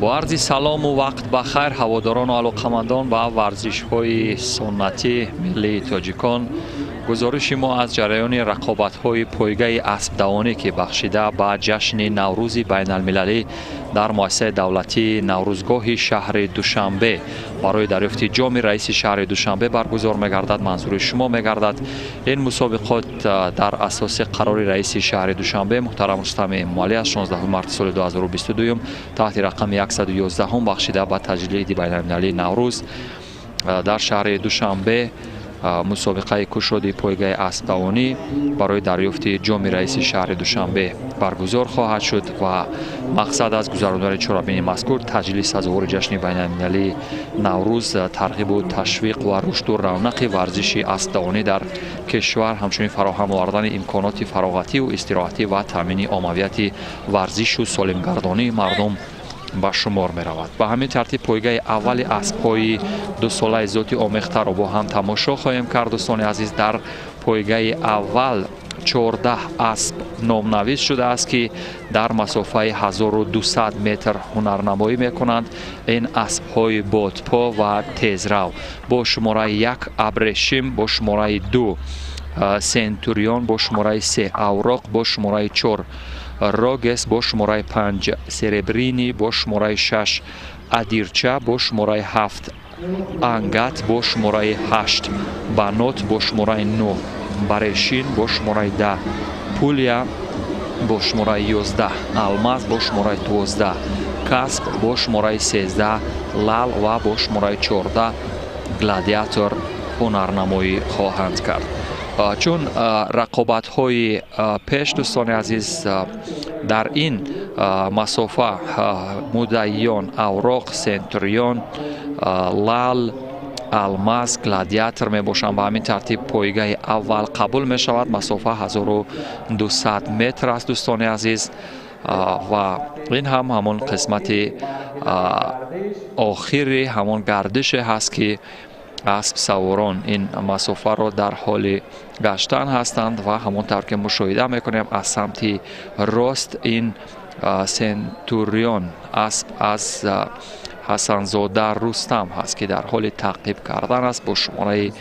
Бо арзи салому вақт ба хайр, ҳаводорону алоқамандон ба варзишҳои суннатӣ миллии тоҷикон. Гузориши мо аз ҷараёни рақобатҳои пойгаи аспдавонӣ, ки бахшида ба ҷашни Наврӯзи байналмилалӣ дар муассисаи давлатии Наврӯзгоҳи шаҳри Душанбе барои дарёфти ҷоми раиси шаҳри Душанбе баргузор мегардад, манзури шумо мегардад. Ин мусобиқот дар асоси қарори раиси шаҳри Душанбе муҳтарам Рустами Эмомалӣ аз 16 марти соли 2022 таҳти рақами 111 бахшида ба таҷлили иди байналмилалии Наврӯз дар шаҳри Душанбе мусобиқаи кушоди пойгаи аспдавонӣ барои дарёфти ҷоми раиси шаҳри Душанбе баргузор хоҳад шуд ва мақсад аз гузарондани чорабинии мазкур таҷлили сазовори ҷашни байналмилалии Наврӯз, тарғибу ташвиқ ва рушду равнақи варзиши аспдавонӣ дар кишвар, ҳамчунин фароҳам овардани имконоти фароғативу истироҳатӣ ва таъмини оммавияти варзишу солимгардонии мардум ба шумор меравад. Ба ҳамин тартиб, пойгаи аввали аспҳои дусолаи зоти омехтаро бо ҳам тамошо хоҳем кард. Дӯстони азиз, дар пойгаи аввал 14 асп номнавис шудааст, ки дар масофаи 1200 метр ҳунарнамоӣ мекунанд. Ин аспҳои бодпо ва тезрав: бо шумораи 1 Абрешим, бо шумораи 2 Сентурион, бо шумораи 3 Авроқ, бо шумораи 4 Рогес, бо шумораи 5 Серебрини, бо шумораи 6 Адирча, бо шумораи 7 Ангат, бо шумораи 8 Банот, бо шумораи 9 Барешин, бо шумораи 10 Пулия, бо шумораи 11 Алмаз, бо шумораи 12 Касб, бо шумораи 13 Лал ва бо шумораи 14 Гладиатор ҳунарнамоӣ хоҳанд кард. Чун рақобатҳои пеш, дӯстони азиз, дар ин масофа муддаиён Авроқ, Сентурион, Лал, Алмаз, Гладиатор мебошанд. Ба ҳамин тартиб, пойгаи аввал қабул мешавад. Масофа 1200 метр аст, дӯстони азиз, ва ин ҳам ҳамон қисмати охири ҳамон гардише ҳаст, ки аспсаворон ин масофаро дар ҳоли гаштан ҳастанд. Ва ҳамон тавр ки мушоҳида мекунем, аз самти рост ин Сентурион, асп аз Ҳасанзода Рустам ҳаст, ки дар ҳоли таъқиб кардан аст бо шумораи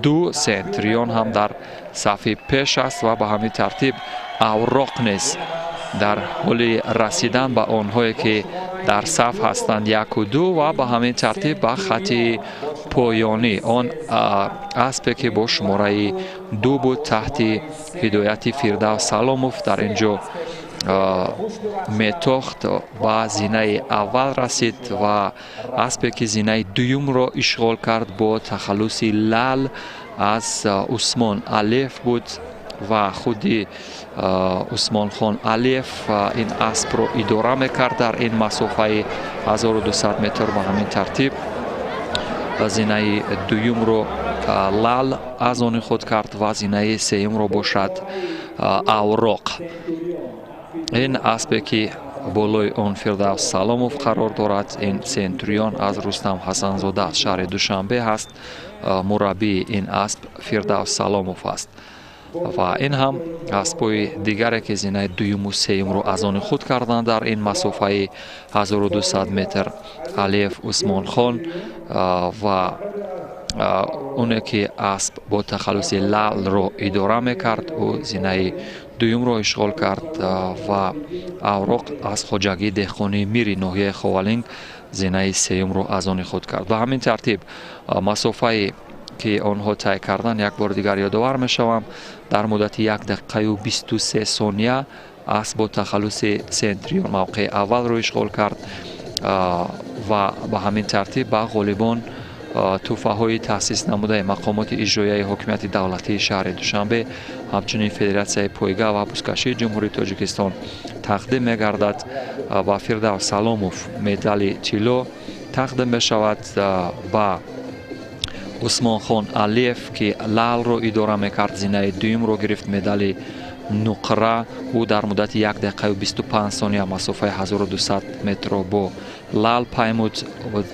2. Сентурион ҳам дар сафи пеш аст ва ба ҳамин тартиб Авроқ низ дар ҳоли расидан ба онҳое, ки дар саф ҳастанд, яку ду. Ва ба ҳамин тартиб ба хати поёнӣ он аспе, ки бо шумораи 2 буд, таҳти ҳидояти Фирдавс Саломов дар ин ҷо метохт, ба зинаи аввал расид. Ва аспе, ки зинаи дуюмро ишғол кард, бо тахаллуси Лал аз Усмон Алиев буд ва худи Усмонхон Алиев ин аспро идора мекард дар ин масофаи 1200 метр. Ба ҳамин тартиб, зинаи дуюмро Лал аз они худ кард ва зинаи сеюмро бошад Авроқ. Ин аспе, ки болои он Фирдавс Саломов қарор дорад, ин Сентурион аз Рустам Ҳасанзода аз шаҳри Душанбе ҳаст. Мураббии ин асп Фирдавс Саломов аст. Ва ин ҳам аспҳои дигаре, ки зинаи дуюму сеюмро аз они худ карданд дар ин масофаи 1200 метр: Алиев Усмонхон ва оне, ки асп бо тахаллуси Лалро идора мекард, ӯ зинаи дуюмро ишғол кард ва Авроқ аз хоҷагии деҳқонии Мири ноҳияи Ховалинг зинаи сеюмро аз они худ кард. Ба ҳамин тартиб, масофае ки онҳо тай карданд, як бори дигар ёдовар мешавам: дар муддати 1 дақиқаю 23 сония асп бо тахаллуси Сентурион мавқеи аввалро ишғол кард. Ва ба ҳамин тартиб ба ғолибон тӯҳфаҳои таъсис намудаи мақомоти иҷроияи ҳокимияти давлатии шаҳри Душанбе, ҳамчунин Федератсияи пойга ва бузкашии Ҷумҳурии Тоҷикистон тақдим мегардад. Ба Фирдавс Саломов медали тилло тақдим мешавад. Ба Усмонхон Алиев, ки Лалро идора мекард, зинаи дуюмро гирифт, медали нуқра. Ӯ дар муддати 1 дақиқаю 25 сония масофаи 1200 метрро бо Лал паймуд.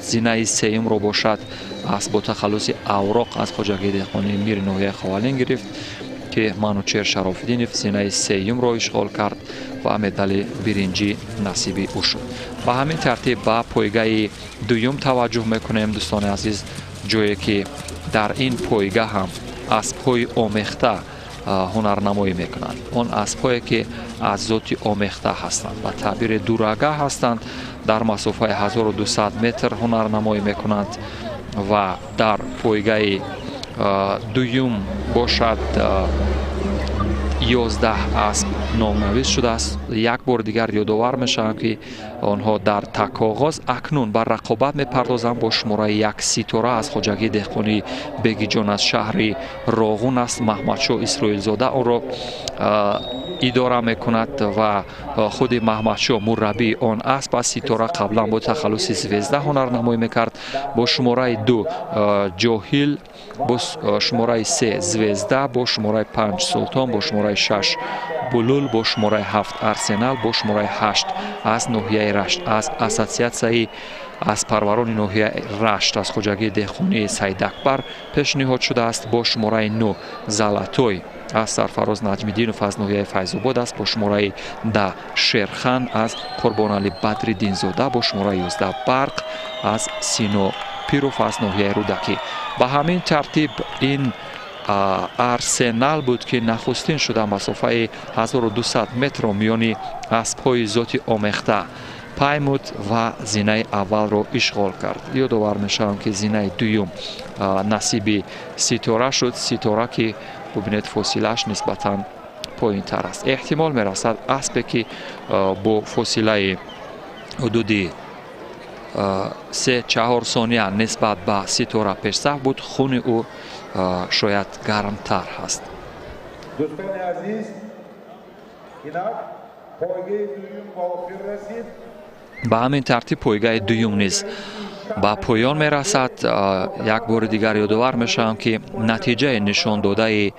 Зинаи сеюмро бошад асп бо тахаллуси Авроқ аз хоҷагии деҳқонии Мири ноҳияи Ховалинг гирифт, ки Манучер Шарофиддинов зинаи сеюмро ишғол кард. Ва медали биринҷӣ насиби ӯ шуд. Ба ҳамин тартиб ба пойгаи дуюм таваҷҷӯҳ мекунем, дӯстони азиз, ҷое ки дар ин пойга ҳам аспҳои омехта ҳунарнамоӣ мекунанд. Он аспҳое, ки аз зоти омехта ҳастанд, ба таъбири дурага ҳастанд, дар масофаи 1200 метр ҳунарнамоӣ мекунанд. Ва дар пойгаи дуюм бошад, 11 асп номнавис шудааст. Як бори дигар ёдовар мешавам, ки онҳо дар такоғоз акнун ба рақобат мепардозанд. Бо шумораи 1 Ситора аз хоҷагии деҳқонии Бегиҷон аз шаҳри Роғун аст. Маҳмадшоҳ Исроилзода онро идора мекунад ва худи Маҳмадшоҳ мураббии он асп аст. Ситора қаблан бо тахаллуси Звезда ҳунарнамоӣ мекард. Бо шумораи 2 Ҷоҳил, бо шумораи 3 Звезда, бо шумораи 5 Султон, бо шумораи 6 Булул, бо шумораи 7 Арсенал, бо шумораи 8 аз ноҳияи Рашт, аз ассотсиатсияи аспарварони ноҳияи Рашт, аз хоҷагии деҳқонии Саидакбар пешниҳод шудааст. Бо шумораи 9 Залатой аз Сарфароз Наҷмиддинов аз ноҳияи Файзобод аст. Бо шумораи 10 Шерхан аз Қурбоналӣ Бадриддинзода, бо шумораи 11 Барқ аз Сино Пиров аз ноҳияи Рӯдакӣ. Ба ҳамин тартиб ин Арсенал буд, ки нахустин шуда масофаи 1200 метрро миёни аспҳои зоти омехта паймуд ва зинаи аввалро ишғол кард. Ёдовар мешавам, ки зинаи дуюм насиби Ситора шуд. Ситора, ки бубинед, фосилааш нисбатан поинтар аст. Эҳтимол мерасад, аспе, ки бо фосилаи ҳудуди 3-4 сония нисбат ба Ситора пешсаф буд, хуни ӯ шояд гармтар ҳаст. Дӯстони азиз, инак пойгаи дуюм ба охир расид. Ба ҳамин тартиб пойгаи дуюм низ ба поён мерасад. Як бори дигар ёдовар мешавам, ки натиҷаи нишондодаи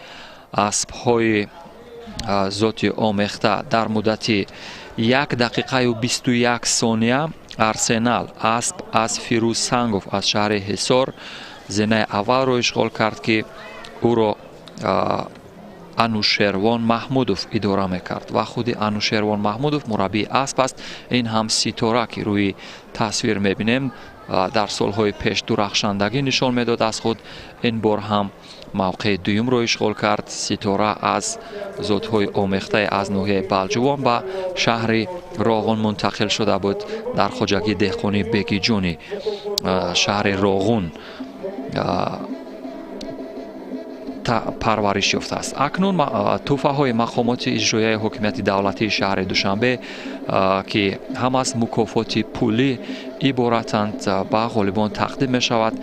аспҳои зоти омехта дар муддати 1 дақиқаю 21 сония: Арсенал, асп аз Фирӯз Сангов аз шаҳри Ҳисор, зинаи аввалро ишғол кард, ки ӯро Анушервон Маҳмудов идора мекард ва худи Анушервон Маҳмудов мураббии асп аст. Ин ҳам Ситора, ки рӯи тасвир мебинем, дар солҳои пеш дурахшандагӣ нишон медод аз худ, ин бор ҳам мавқеи дуюмро ишғол кард. Ситора аз зотҳои омехтаи аз ноҳияи Балҷувон ба шаҳри Роғун мунтақил шуда буд, дар хоҷагии деҳқонии Бегиҷони шаҳри Роғун парвариш ёфтааст. Акнун тӯҳфаҳои мақомоти иҷроияи ҳокимияти давлатии шаҳри Душанбе, ки ҳам аз мукофоти пулӣ иборатанд, ба ғолибон тақдим мешавад.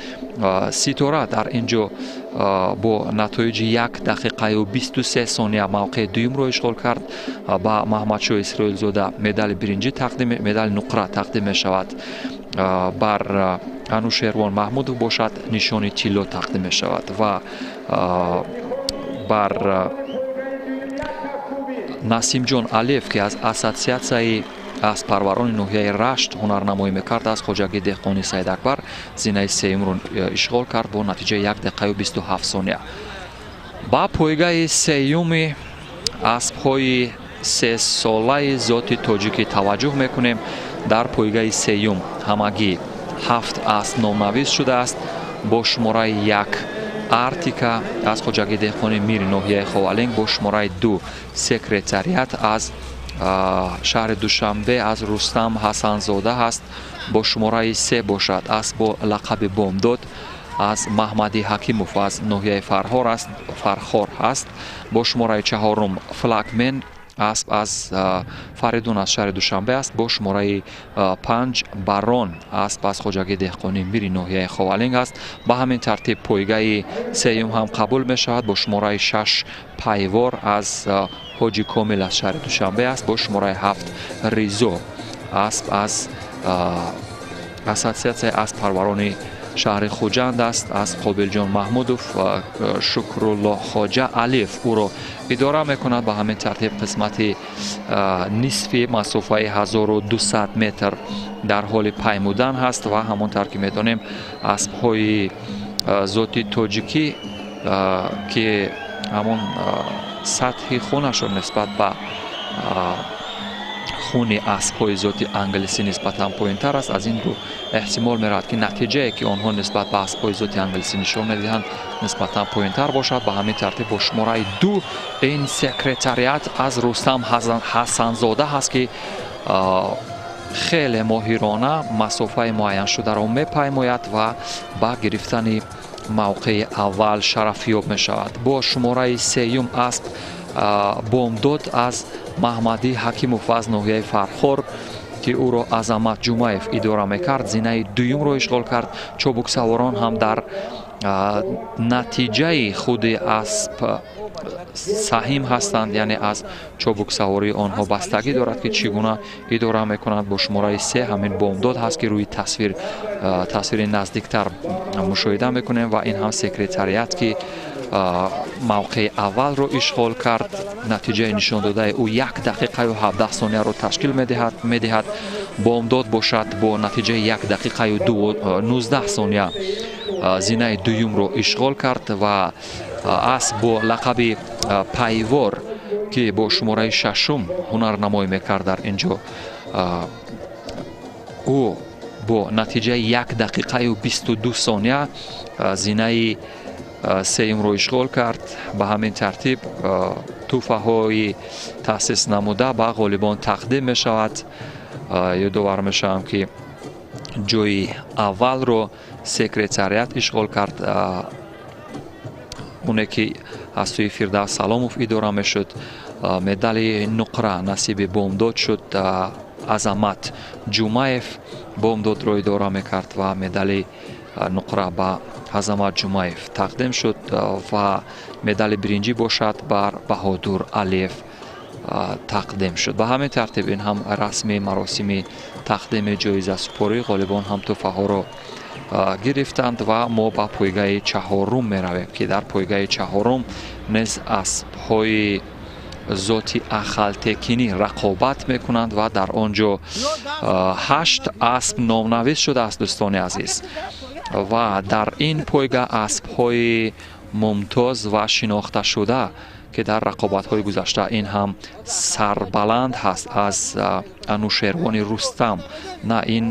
Ситора дар ин ҷо бо натоиҷи 1 дақиқаю 23 сония мавқеи дуюмро ишғол кард. Ба Маҳмадшоҳ Исроилзода медали биринҷӣ тақдим, медали нуқра тақдим мешавад. Бар Анушервон Маҳмудов бошад, нишони тилло тақдим мешавад ва бар Насимҷон Алиев, ки аз ассотсиатсияи аспарварони ноҳияи Рашт ҳунарнамоӣ мекард, аз хоҷагии деҳқони Саидакбар, зинаи сеюмро ишғол кард бо натиҷаи 1 дақиқаю 27 сония. Ба пойгаи сеюми аспҳои сесолаи зоти тоҷикӣ таваҷҷӯҳ мекунем. Дар пойгаи сеюм ҳамагӣ ҳафт асп номнавис шудааст. Бо шумораи 1 Артика аз хоҷагии деҳқони Мири ноҳияи Ховалинг, бо шумораи 2 Секретариат аз шаҳри Душанбе, аз Рустам Ҳасанзода ҳаст. Бо шумораи 3 бошад, асп бо лақаби Бомдод аз Маҳмадӣ Ҳакимов аз ноҳияи Фархор аст, Фархор ҳаст. Бо шумораи чаҳорум Флагмен, асп аз Фаридун аз шаҳри Душанбе аст. Бо шумораи 5 Барон, асп аз хоҷагии деҳқонии Мири ноҳияи Ховалинг аст. Ба ҳамин тартиб пойгаи сеюм ҳам қабул мешавад. Бо шумораи 6 Пайвор аз Ҳоҷи Комил аз шаҳри Душанбе аст. Бо шумораи 7 Ризо, асп аз ассотсиатсияи асппарварони шаҳри Хуҷанд аст, аз Қобилҷон Маҳмудов. Шукрулло Хоҷа Алиев ӯро идора мекунад. Ба ҳамин тартиб қисмати нисфи масофаи 1200 метр дар ҳоли паймудан ҳаст ва ҳамон тавр ки медонем, аспҳои зоти тоҷикӣ, ки ҳамон сатҳи хунашон нисбат ба Хуни аспҳои зоти англисӣ нисбатан поинтар аст. Аз ин рӯ эҳтимол меравад, ки натиҷае, ки онҳо нисбат ба аспҳои зоти англисӣ нишон медиҳанд, нисбатан поинтар бошад. Ба ҳамин тартиб, бо шумораи 2 ин Секретариат аз Рустам Ҳасанзода ҳаст, ки хеле моҳирона масофаи муайяншударо мепаймояд ва ба гирифтани мавқеи аввал шарафёб мешавад. Бо шумораи сеюм асп Бомдод аз Маҳмадӣ Ҳакимов аз ноҳияи Фархор, ки ӯро Азамат Ҷумаев идора мекард, зинаи дуюмро ишғол кард. Чобуксаворон ҳам дар натиҷаи худи асп саҳим ҳастанд, яъне аз чобуксавории онҳо бастагӣ дорад, ки чӣ гуна идора мекунанд. Бо шумораи 3 ҳамин Бомдод ҳаст, ки рӯи тасвир, тасвири наздиктар мушоҳида мекунем, ва ин ҳам Секретариат, ки мавқеи аввалро ишғол кард. Натиҷаи нишондодаи ӯ 1 дақиқаю 17 сонияро ташкил медиҳад. Бомдод бошад, бо натиҷаи 1 дақиқаю 19 сония зинаи дуюмро ишғол кард ва асп бо лақаби Пайвор, ки бо шумораи шашум ҳунарнамоӣ мекард дар ин ҷо, ӯ бо натиҷаи 1 дақиқаю 22 сония зинаи сеюмро ишғол кард. Ба ҳамин тартиб, тӯҳфаҳои таъсис намуда ба ғолибон тақдим мешавад. Ёдовар мешавам, ки ҷои аввалро Секретариат ишғол кард, оне ки аз сӯи Фирдавс Саломов идора мешуд. Медали нуқра насиби Бомдод шуд. Азамат Ҷумаев Бомдодро идора мекард ва медали нуқра ба Азамат Ҷумаев тақдим шуд ва медали биринҷӣ бошад, бар Баҳодур Алиев тақдим шуд. Ба ҳамин тартиб, ин ҳам расми маросими тақдими ҷоизасупорӣ. Ғолибон ҳам тӯҳфаҳоро гирифтанд ва мо ба пойгаи чаҳорум меравем, ки дар пойгаи чаҳорум низ аспҳои зоти ахалтекинӣ рақобат мекунанд ва дар он ҷо ҳашт асп номнавис шудааст, дӯстони азиз. Ва дар ин пойга аспҳои мумтоз ва шинохташуда, ки дар рақобатҳои гузашта, ин ҳам Сарбаланд ҳаст аз Анушервони Рустам, на, ин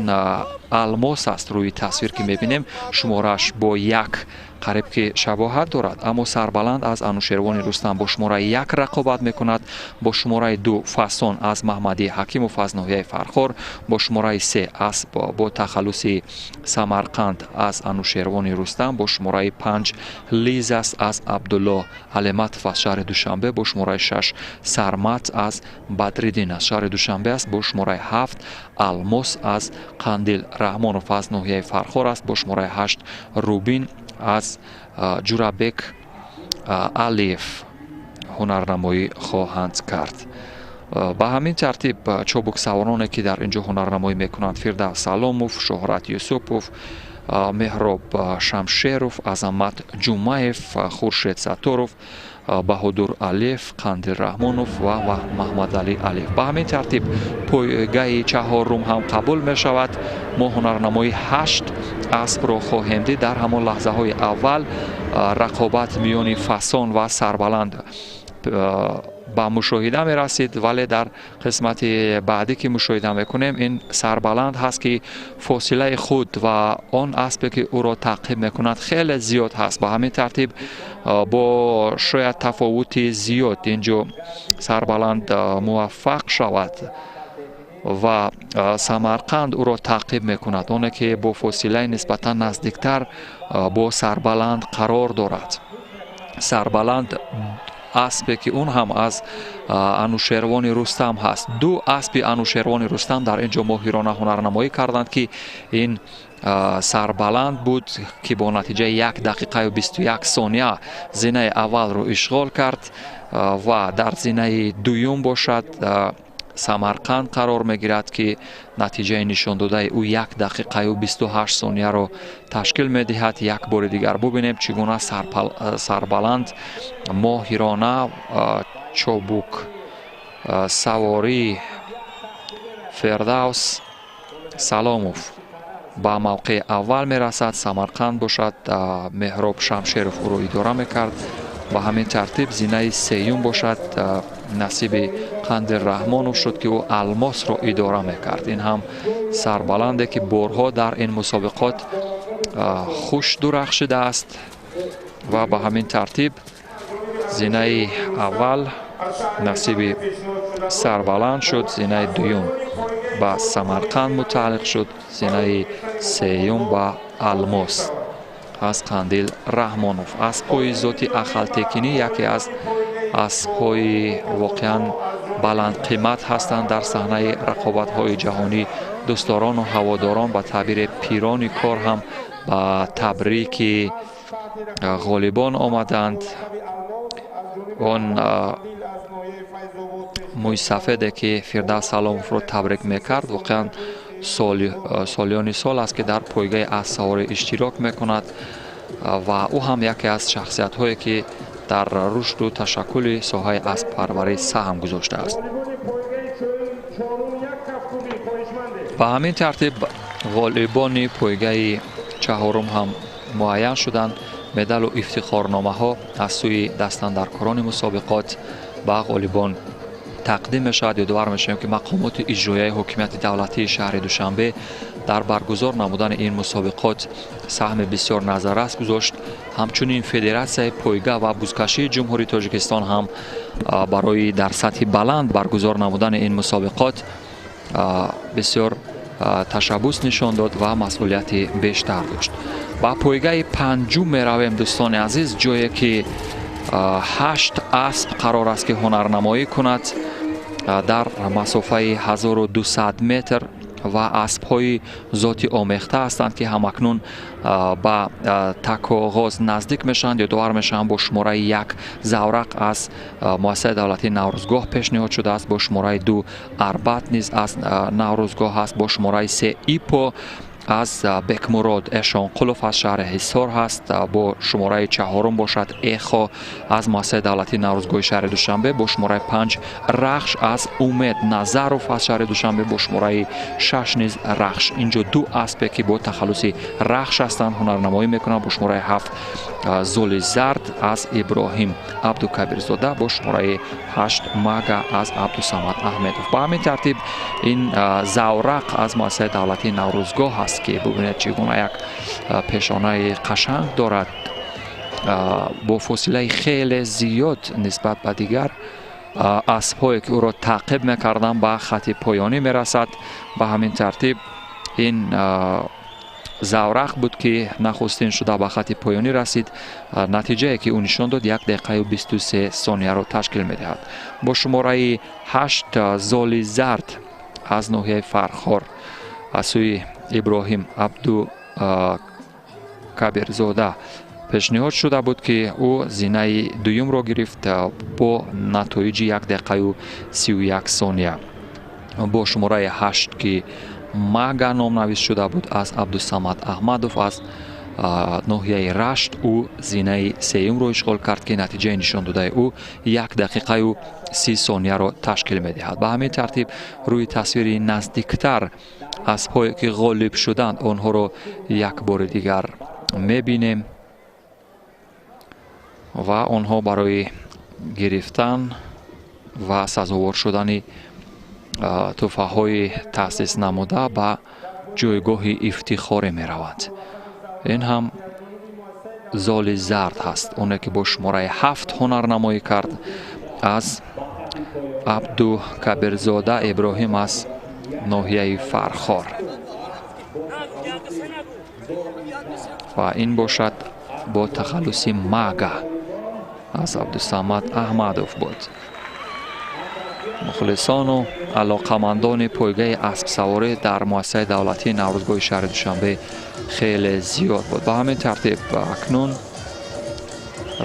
Алмос аст, рӯи тасвир ки мебинем, шуморааш бо 1 қариб ки шабоҳат дорад, аммо Сарбаланд аз Анушервони Рустам бо шумораи 1 рақобат мекунад. Бо шумораи 2 Фасон аз Маҳмадӣ Ҳакимов аз ноҳияи Фархор, бо шумораи 3 асп бо тахаллуси Самарқанд аз Анушервони Рустам, бо шумораи 5 Лиз аст аз Абдулло Алиматов аз шаҳри Душанбе, бо шумораи 6 Сармат аз Бадриддин аз шаҳри Душанбе аст, бо шумораи 7 Алмос аз Қандил Раҳмонов аз ноҳияи Фархор аст, бо шумораи 8 Рубин аз Ҷурабек Алиев ҳунарнамоӣ хоҳанд кард. Ба ҳамин тартиб, чобуксавороне, ки дар ин ҷо ҳунарнамоӣ мекунанд: Фирдавс Саломов, Шоҳрат Юсупов, Меҳроб Шамшеров, Азамат Ҷумаев, Хуршед Сатторов, Баҳодур Алиев, Қандил Раҳмонов ва Маҳмадалӣ Алиев. Ба ҳамин тартиб, пойгаи чаҳорум ҳам қабул мешавад. Мо ҳунарнамои ҳашт аспро хоҳем дид. Дар ҳамон лаҳзаҳои аввал рақобат миёни Фасон ва Сарбаланд ба мушоҳида мерасид, вале дар қисмати баъдӣ, ки мушоҳида мекунем, ин Сарбаланд ҳаст, ки фосилаи худ ва он аспе, ки ӯро таъқиб мекунад, хеле зиёд ҳаст. Ба ҳамин тартиб, бо шояд тафовути зиёд ин ҷо Сарбаланд муваффақ шавад ва Самарқанд ӯро таъқиб мекунад, оне ки бо фосилаи нисбатан наздиктар бо Сарбаланд қарор дорад. Сарбаланд аспе, ки он ҳам аз Анушервони Рустам ҳаст. Ду аспи Анушервони Рустам дар ин ҷо моҳирона ҳунарнамоӣ карданд, ки ин Сарбаланд буд, ки бо натиҷаи 1 дақиқаю 21 сония зинаи аввалро ишғол кард ва дар зинаи дуюм бошад, Самарқанд қарор мегирад, ки натиҷаи нишондодаи ӯ 1 дақиқаю 28 сонияро ташкил медиҳад. Як бори дигар бубинем, чӣ гуна Сарбаланд моҳирона чобук савории Фирдавс Саломов ба мавқеи аввал мерасад. Самарқанд бошад, Меҳроб Шамшеров ӯро идора мекард. Ба ҳамин тартиб, зинаи сеюм бошад, насиби Қандил Раҳмонов шуд, ки ӯ Алмосро идора мекард. Ин ҳам сарбаланде, ки борҳо дар ин мусобиқот хуш дурахшидааст. Ва ба ҳамин тартиб зинаи аввал насиби Сарбаланд шуд, зинаи дуюм ба Самарқанд мутааллиқ шуд, зинаи сеюм ба Алмос аз Қандил Раҳмонов. Аспҳои зоти ахалтекинӣ яке аз аспҳои воқеан баландқимат ҳастанд дар саҳнаи рақобатҳои ҷаҳонӣ. Дӯстдорону ҳаводорон, ба таъбири пирони кор, ҳам ба табрики ғолибон омаданд. Он мӯйсафеде, ки Фирдавс Саломовро табрик мекард, воқеан солиёни сол аст, ки дар пойгаи аспсаворӣ иштирок мекунад ва ӯ ҳам яке аз шахсиятҳое, ки дар рушду ташаккули соҳаи асппарварӣ саҳм гузоштааст. Ба ҳамин тартиб ғолибони пойгаи чаҳорум ҳам муайян шуданд. Медалу ифтихорномаҳо аз сӯи дастандаркорони мусобиқот ба ғолибон тақдим мешавад. Ёдовар мешавем, ки мақомоти иҷроияи ҳокимияти давлатии шаҳри Душанбе дар баргузор намудани ин мусобиқот саҳми бисёр назаррас гузошт. Ҳамчунин Федератсияи пойга ва бузкашии Ҷумҳурии Тоҷикистон ҳам барои дар сатҳи баланд баргузор намудани ин мусобиқот бисёр ташаббус нишон дод ва масъулияти бештар дошт. Ба пойгаи панҷум меравем, дӯстони азиз, ҷое ки ҳашт асп қарор аст, ки ҳунарнамоӣ кунад дар масофаи 1200 метр ва аспҳои зоти омехта ҳастанд, ки ҳамакнун ба такоғоз наздик мешаванд. Ёдовар мешаванд, бо шумораи 1 Заврақ аз муассисаи давлатии Наврӯзгоҳ пешниҳод шудааст, бо шумораи 2 Арбат низ аз Наврӯзгоҳ аст, бо шумораи 3 Ипо аз Бекмурод Эшонқулов аз шаҳри Ҳисор ҳаст, бо шумораи 4 бошад Эхо аз муассисаи давлатии Наврӯзгоҳи шаҳри Душанбе, бо шумораи 5 Рахш аз Умед Назаров аз шаҳри Душанбе, бо шумораи 6 низ Рахш. Инҷо ду аспе, ки бо тахаллуси Рахш ҳастанд, ҳунарнамоӣ мекунанд. Бо шумораи 7 Золи Зард аз Иброҳим Абдукабирзода, бо шумораи 8 Мага аз Абдусамад Аҳмедов. Ба ҳамин тартиб ин Заврақ аз муассисаи давлатии Наврӯзгоҳ аст, ки бубинед, чӣ гуна як пешонаи қашанг дорад, бо фосилаи хеле зиёд нисбат ба дигар аспҳое, ки ӯро таъқиб мекарданд, ба хатти поёнӣ мерасад. Ба ҳамин тартиб ин Заврақ буд, ки нахустин шуда ба хатти поёнӣ расид. Натиҷае, ки ӯ нишон дод, 1 дақиқаю 23 сонияро ташкил медиҳад. Бо шумораи 8 Золи Зард аз ноҳияи Фархор аз сӯи Иброҳим Абдукабирзода пешниҳод шуда буд, ки ӯ зинаи дуюмро гирифт бо натоиҷи 1 дақиқаю 31 сония. Бо шумораи 8, ки Мага номнавис шуда буд, аз Абдусамад Аҳмадов аз ноҳияи Рашт, ӯ зинаи сеюмро ишғол кард, ки натиҷаи нишондодаи ӯ 1 дақиқаю 30 сонияро ташкил медиҳад. Ба ҳамин тартиб рӯи тасвири наздиктар аспҳое, ки ғолиб шуданд, онҳоро як бори дигар мебинем ва онҳо барои гирифтан ва сазовор шудани тӯҳфаҳои таъсис намуда ба ҷойгоҳи ифтихорӣ мераванд. Ин ҳам Золи Зард ҳаст, оне ки бо шумораи 7 ҳунарнамоӣ кард, аз Абдукабирзода Иброҳим аз ноҳияи Фархор. Ва ин бошад бо тахаллуси Мага аз Абдусамад Аҳмадов буд. Мухлисону алоқамандони пойгаи аспсаворӣ дар муассисаи давлатии Наврӯзгоҳи шаҳри Душанбе хеле зиёд буд. Ба ҳамин тартиб акнун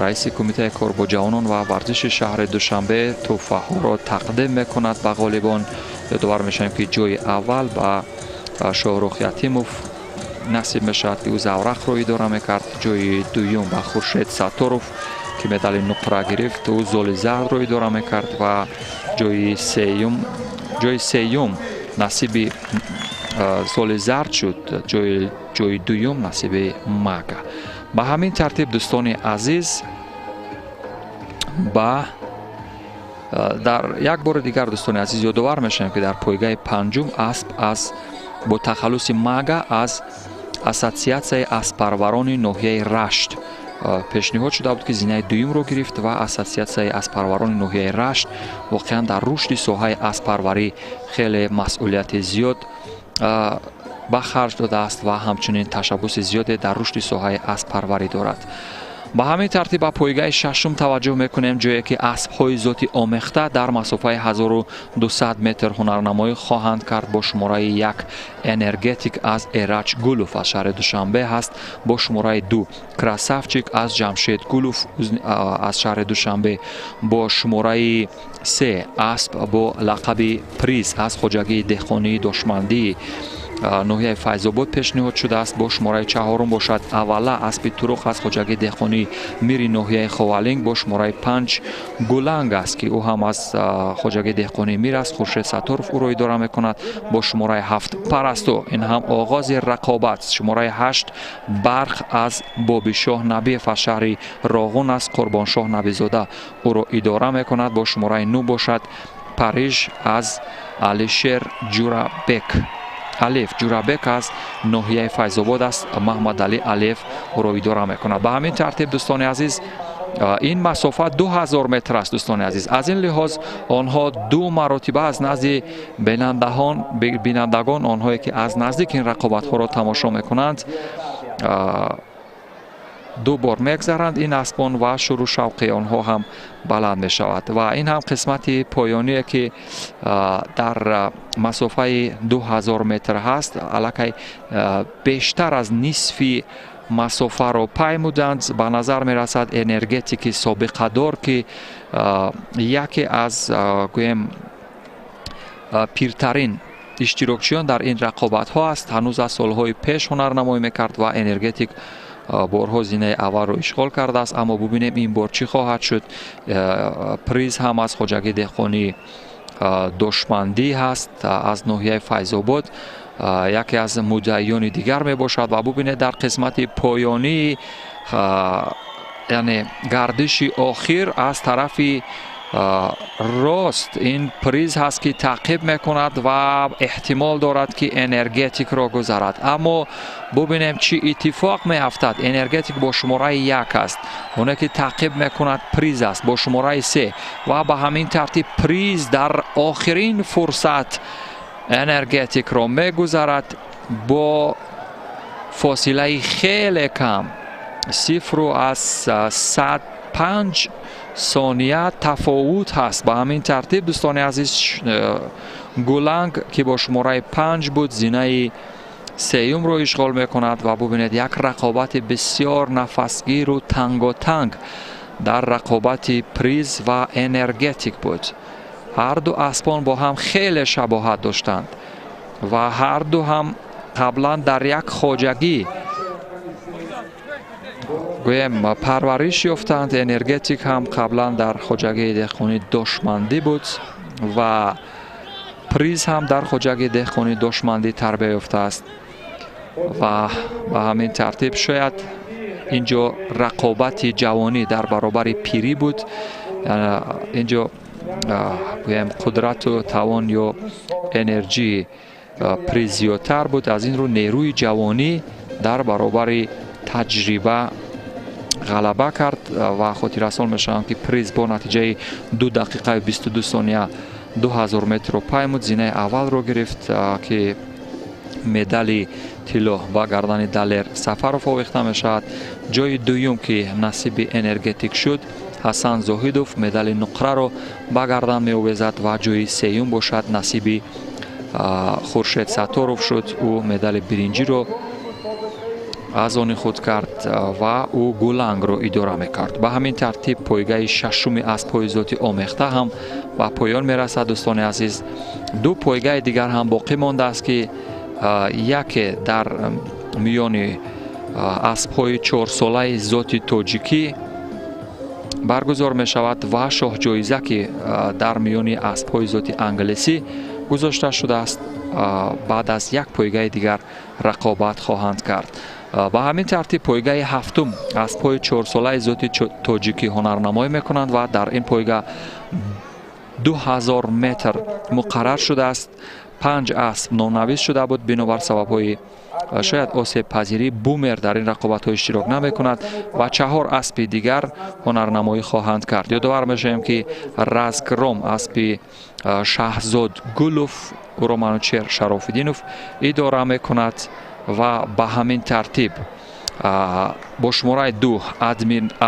раиси кумитаи кор бо ҷавонон ва варзиши шаҳри Душанбе тӯҳфаҳоро тақдим мекунад ба ғолибон. Ёдовар мешавем, ки ҷои аввал ба Шоҳрух Ятимов насиб мешавад, ки ӯ Заврақро идора мекард. Ҷои дуюм ба Хуршед Сатторов, ки медали нуқра гирифт, ӯ Золи Зардро идора мекард, ва ҷои сеюм насиби Золи Зард шуд, ҷои дуюм насиби Мага. Ба ҳамин тартиб, дӯстони азиз, ба Дар як бори дигар, дӯстони азиз, ёдовар мешавем, ки дар пойгаи панҷум асп аз бо тахаллуси Мага аз Ассотсиатсияи аспарварони ноҳияи Рашт пешниҳод шуда буд, ки зинаи дуюмро гирифт. Ва Ассотсиатсияи аспарварони ноҳияи Рашт воқеан дар рушди соҳаи аспарварӣ хеле масъулияти зиёд ба харҷ додааст ва ҳамчунин ташаббуси зиёде дар рушди соҳаи аспарварӣ дорад. Ба ҳамин тартиб ба пойгаи шашум таваҷҷӯҳ мекунем, ҷое ки аспҳои зоти омехта дар масофаи 1200 метр ҳунарнамоӣ хоҳанд кард. Бо шумораи 1 Энергетик аз Эраҷ Гулов аз шаҳри Душанбе ҳаст, бо шумораи 2 Красавчик аз Ҷамшед Гулов аз шаҳри Душанбе, бо шумораи 3 асп бо лақаби Приз аз хоҷагии деҳқонии Дошмандии ноҳияи Файзобод пешниҳод шудааст, бо шумораи чаҳорум бошад Аввала аспи туруқ аз хоҷагии деҳқонии Мири ноҳияи Ховалинг, бо шумораи 5 Гуланг аст, ки ӯ ҳам аз хоҷагии деҳқонии Мир аст, Хуршед Сатторов ӯро идора мекунад, бо шумораи 7 Парасту. Ин ҳам оғози рақобат. Шумораи 8 Барқ аз Бобишоҳ Набиев аз шаҳри Роғун аст, Қурбоншоҳ Набизода ӯро идора мекунад, бо шумораи 9 бошад Париж аз Алишер Ҷурабек, Алиф Ҷурабек аз ноҳияи Файзобод аст, Маҳмадалӣ Алиев ӯро идора мекунад. Ба ҳамин тартиб, дӯстони азиз, ин масофа 2000 метр аст. Дӯстони азиз, аз ин лиҳоз онҳо ду маротиба аз назди бинандагон, онҳое ки аз наздик ин рақобатҳоро тамошо мекунанд, ду бор мегзаранд ин аспон ва шурӯ шавқи онҳо ҳам баланд мешавад. Ва ин ҳам қисмати поёние, ки дар масофаи 2000 метр ҳаст. Аллакай бештар аз нисфи масофаро паймуданд. Ба назар мерасад, Энергетики собиқадор, ки яке аз, гӯем, пиртарин иштирокчиён дар ин рақобатҳо аст, ҳанӯз аз солҳои пеш ҳунарнамоӣ мекард ва Энергетик борҳо зинаи аввалро ишғол кардааст. Аммо бубинем, ин бор чӣ хоҳад шуд. Приз ҳам аз хоҷагии деҳқонии Дошмандӣ ҳаст, аз ноҳияи Файзобод, яке аз муддаиёни дигар мебошад. Ва бубинед, дар қисмати поёнии, яъне гардиши охир, аз тарафи рост ин Приз ҳаст, ки таъқиб мекунад ва эҳтимол дорад, ки Энергетикро гузарад. Аммо бубинем, чӣ иттифоқ меафтад. Энергетик бо шумораи 1 аст, оне ки таъқиб мекунад Приз аст бо шумораи 3. Ва ба ҳамин тартиб Приз дар охирин фурсат Энергетикро мегузарад бо фосилаи хеле кам, 0,05 сония тафовут ҳаст. Ба ҳамин тартиб, дӯстони азиз, Гуланг, ки бо шумораи 5 буд, зинаи сеюмро ишғол мекунад. Ва бубинед, як рақобати бисёр нафасгиру танготанг дар рақобати Приз ва Энергетик буд. Ҳарду аспон бо ҳам хеле шабоҳат доштанд ва ҳарду ҳам қаблан дар як хоҷагӣ, гӯем, парвариш ёфтанд. Энергетик ҳам қаблан дар хоҷагии деҳқонии Дошмандӣ буд ва Приз ҳам дар хоҷагии деҳқонии Дошмандӣ тарбия ёфтааст. Ва ба ҳамин тартиб шояд ин ҷо рақобати ҷавонӣ дар баробари пирӣ буд. Ин ҷо, гӯем, қудрату тавон ё энерҷии Приз зиёдтар буд, аз ин рӯ нерӯи ҷавонӣ дар баробари таҷриба ғалаба кард. Ва хотиррасон мешавам, ки Приз бо натиҷаи 2 дақиқаю 22 сония 2000 метрро паймуд, зинаи аввалро гирифт, ки медали тилло ба гардани Далер Сафаров овехта мешавад. Ҷои дуюм, ки насиби Энергетик шуд, Ҳасан Зоҳидов медали нуқраро ба гардан меовезад ва ҷои сеюм бошад насиби Хуршед Сатторов шуд. Ӯ медали биринҷиро аз они худ кард ва ӯ Гулангро идора мекард. Ба ҳамин тартиб пойгаи шашуми аспҳои зоти омехта ҳам ба поён мерасад. Дӯстони азиз, ду пойгаи дигар ҳам боқӣ мондааст, ки яке дар миёни аспҳои чорсолаи зоти тоҷикӣ баргузор мешавад ва шоҳҷоиза, ки дар миёни аспҳои зоти англисӣ гузошта шудааст, баъд аз як пойгаи дигар рақобат хоҳанд кард. Ба ҳамин тартиб пойгаи ҳафтум аспҳои чорсолаи зоти тоҷикӣ ҳунарнамоӣ мекунанд ва дар ин пойга 2000 метр муқаррар шудааст. Панҷ асп номнавис шуда буд, бинобар сабабҳои шояд осебпазирӣ Бумер дар ин рақобатҳо иштирок намекунад ва чаҳор аспи дигар ҳунарнамоӣ хоҳанд кард. Ёдовар мешавем, ки Разгром аспи Шаҳзод Гулов, ӯро Манучер Шарофиддинов идора мекунад ва ба ҳамин тартиб бо шумораи 2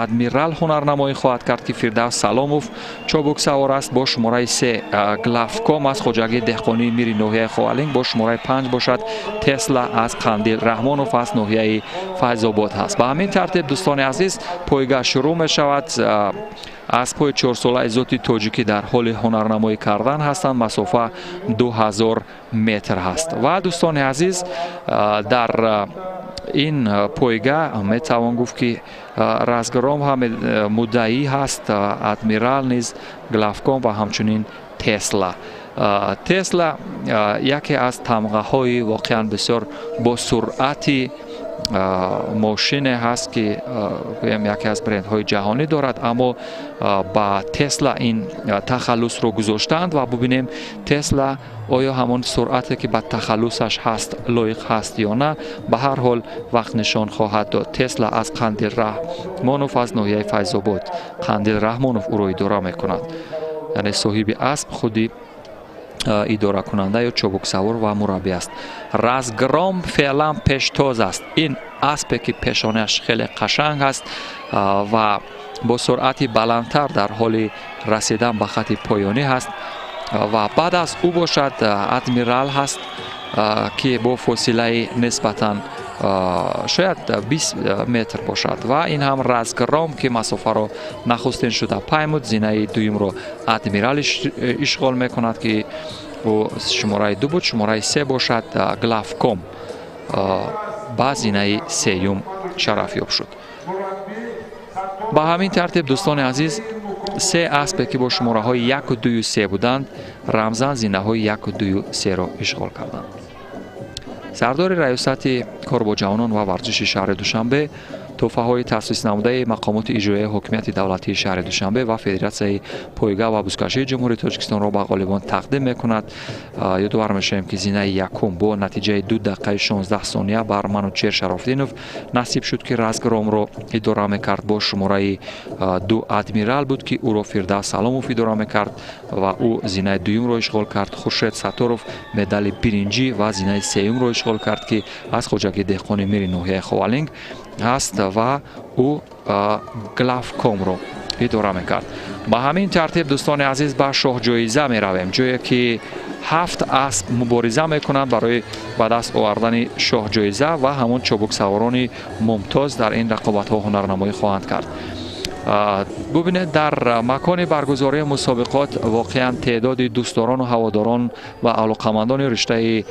Адмирал ҳунарнамоӣ хоҳад кард, ки Фирдавс Саломов чобуксавор аст. Бо шумораи 3 Главком аз хоҷагии деҳқонии Мири ноҳияи Ховалинг, бо шумораи 5 бошад Тесла аз Қандил Раҳмонов аз ноҳияи Файзобод ҳаст. Ба ҳамин тартиб, дӯстони азиз, пойга шурӯъ мешавад. Аспҳои чорсолаи зоти тоҷикӣ дар ҳоли ҳунарнамоӣ кардан ҳастанд. Масофа 2000 метр ҳаст ва, дӯстони азиз, дар ин пойга метавон гуфт, ки Разгром ҳам муддаӣ ҳаст, Адмирал низ, Главком ва ҳамчунин Тесла. Тесла яке аз тамғаҳои воқеан бисёр бо суръати мошине ҳаст, ки гӯям, яке аз брендҳои ҷаҳонӣ дорад, аммо ба Тесла ин тахаллусро гузоштаанд ва бубинем, Тесла оё ҳамон суръате, ки ба тахаллусаш ҳаст, лоиқ ҳаст ё на. Ба ҳар ҳол, вақт нишон хоҳад дод. Тесла аз Қандил Раҳмонов аз ноҳияи Файзобод, Қандил Раҳмонов ӯро идора мекунад, яъне соҳиби асп худи идоракунанда ё чобуксавор ва мураббӣ аст. Разгром феълан пештоз аст. Ин аспе, ки пешонааш хеле қашанг аст ва бо суръати баландтар дар ҳоли расидан ба хатти поёнӣ ҳаст ва баъд аз ӯ бошад Адмирал ҳаст, ки бо фосилаи нисбатан шояд 20 метр бошад ва ин ҳам Разгром, ки масофаро нахустин шуда паймуд. Зинаи дуюмро Адмирал ишғол мекунад, ки ӯ шумораи 2 буд. Шумораи 3 бошад Главком ба зинаи сеюм шарафёб шуд. Ба ҳамин тартиб, дӯстони азиз, се аспе, ки бо шумораҳои яку, дую, се буданд, рамзан зинаҳои яку, дую, серо ишғол карданд. Сардори раёсати кор бо ҷавонон ва варзиши шаҳри Душанбе тӯҳфаҳои таъсис намудаи мақомоти иҷроияи ҳокимияти давлатии шаҳри Душанбе ва Федератсияи пойга ва бузкашии Ҷумҳурии Тоҷикистонро ба ғолибон тақдим мекунад. Ёдовар мешавем, ки зинаи якум бо натиҷаи 2 дақиқаи 16 сония бар Манучер Шарофиддинов насиб шуд, ки Разгромро идора мекард. Бо шумораи 2 Адмирал буд, ки ӯро Фирдавс Саломов идора мекард ва ӯ зинаи дуюмро ишғол кард. Хуршед Сатторов медали биринҷӣ ва зинаи сеюмро ишғол кард, ки аз хоҷагии деҳқони Мири ноҳияи Ховалинг ҳаст ва ӯ Главкомро идора мекард. Ба ҳамин тартиб, дӯстони азиз, ба шоҳҷоиза меравем, ҷое ки ҳафт асп мубориза мекунанд барои ба даст овардани шоҳҷоиза ва ҳамон чобуксаворони мумтоз дар ин рақобатҳо ҳунарнамоӣ хоҳанд кард. Бубинед, дар макони баргузории мусобиқот воқеан теъдоди дӯстдорону ҳаводорон ва алоқамандони риштаи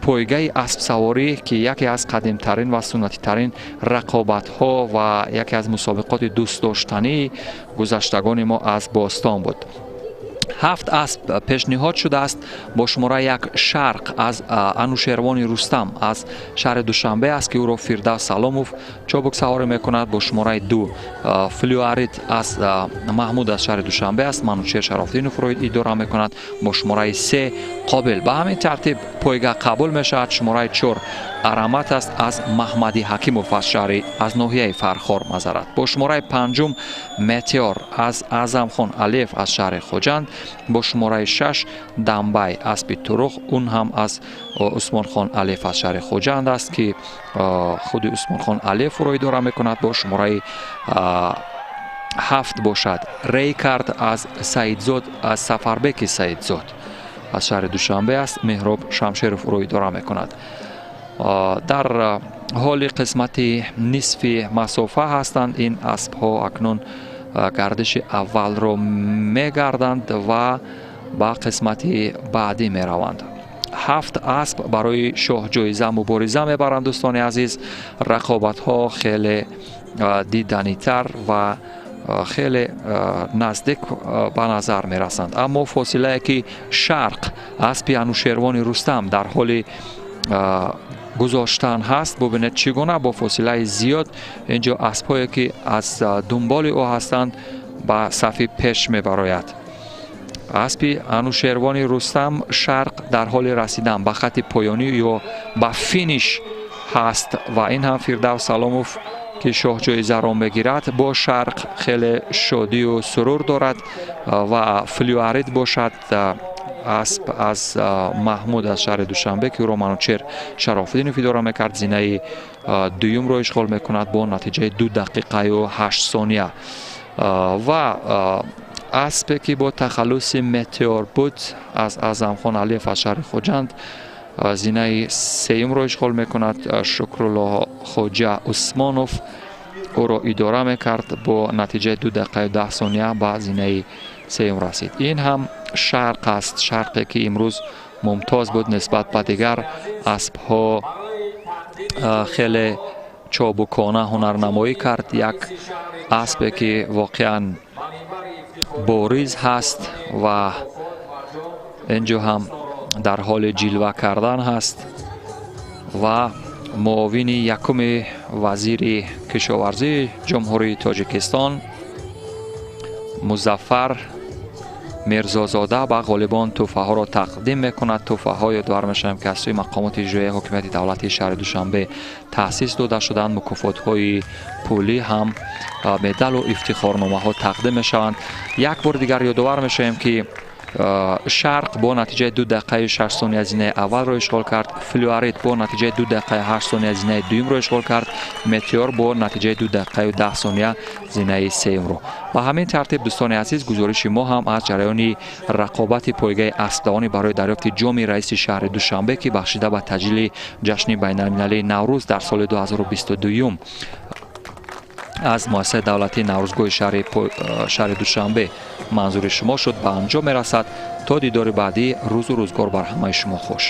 пойгаи аспсаворӣ, ки яке аз қадимтарин ва суннатитарин рақобатҳо ва яке аз мусобиқоти дӯстдоштании гузаштагони мо аз бостон буд. Ҳафт асп пешниҳод шудааст. Бо шумораи 1 Шарқ аз Анушервони Рустам аз шаҳри Душанбе аст, ки ӯро Фирдавс Саломов чобуксаворӣ мекунад. Бо шумораи 2 Флюарит аз Маҳмуд аз шаҳри Душанбе аст, Манучер Шарофиддиновро идора мекунад. Бо шумораи 3 Қобил. Ба ҳамин тартиб пойга қабул мешавад. Шумораи 4 Арамат аст аз Маҳмади Ҳакимов аз шаҳри, аз ноҳияи Фархор, мазарат. Бо шумораи панҷум Метеор аз Аъзамхон Алиев аз шаҳри Хоҷанд. Бо шумораи 6 Дамбай аспи Турух, он ҳам аз Усмонхон Алиев аз шаҳри Хоҷанд аст, ки худи Усмонхон Алиев ӯро идора мекунад. Бо шумораи 7 бошад Рейкард аз Саидзод, аз Сафарбеки Саидзод аз шаҳри Душанбе аст, Меҳроб Шамшеров ӯро идора мекунад. Дар ҳоли қисмати нисфи масофа ҳастанд ин аспҳо. Акнун гардиши аввалро мегарданд ва ба қисмати баъдӣ мераванд. Ҳафт асп барои шоҳҷоиза мубориза мебаранд. Дӯстони азиз, рақобатҳо хеле диданитар ва хеле наздик ба назар мерасанд, аммо фосилае, ки Шарқ аспи Анушервони Рустам дар ҳоли гузоштан ҳаст, бубинед, чӣ гуна бо фосилаи зиёд инҷо аспҳое, ки аз дунболи ӯ ҳастанд, ба сафи пеш мебарояд. Аспи Анушервони Рустам Шарқ дар ҳоли расидан ба хатти поёнӣ ё ба финиш ҳаст ва ин ҳам Фирдавс Саломов, ки шоҳҷоизаро мегирад, бо Шарқ хеле шодию сурур дорад. Ва Флюарит бошад, асп аз Маҳмуд аз шаҳри Душанбе, ки ӯро Манучер Шарофиддинов идора мекард, зинаи дуюмро ишғол мекунад бо натиҷаи 2 дақиқаю 8 сония. Ва аспе, ки бо тахаллуси Метеор буд, аз Аъзамхон Алиев аз шаҳри Хуҷанд, зинаи сеюмро ишғол мекунад. Шукрулло Хоҷа Усмонов ӯро идора мекард, бо натиҷаи 2 дақиқаю 10 сония ба зинаи сеюм расид. Ин ҳам Шарқ аст, Шарқе, ки имрӯз мумтоз буд нисбат ба дигар аспҳо, хеле чобукона ҳунарнамоӣ кард. Як аспе, ки воқеан бориз ҳаст ва инҷо ҳам дар ҳоли ҷилва кардан ҳаст. Ва муовини якуми вазири кишоварзии Ҷумҳурии Тоҷикистон Музаффар Мирзозода ба ғолибон тӯҳфаҳоро тақдим мекунад. Тӯҳфаҳо, ёдовар мешавем, ки аз сӯи мақомоти иҷроияи ҳокимияти давлатии шаҳри Душанбе таъсис дода шуданд. Мукофотҳои пулӣ ҳам, медалу ифтихорномаҳо тақдим мешаванд. Як бори дигар ёдовар мешавем, ки Шарқ бо натиҷаи 2 дақиқаю 6 сония зинаи аввалро ишғол кард, Флюарит бо натиҷаи 2 дақиқаи 8 сония зинаи дуюмро ишғол кард, Метеор бо натиҷаи 2 дақиқаю 10 сония зинаи сеюмро. Ба ҳамин тартиб, дӯстони азиз, гузориши мо ҳам аз ҷараёни рақобати пойгаи аспдавонӣ барои дарёфти ҷоми раиси шаҳри Душанбе, ки бахшида ба таҷлили ҷашни байналмилалии Наврӯз дар соли 2022 аз муассисаи давлатии Наврӯзгоҳи шаҳри Душанбе манзури шумо шуд, ба анҷом мерасад. То дидори баъдӣ, рӯзу рӯзгор бар ҳамаи шумо хуш.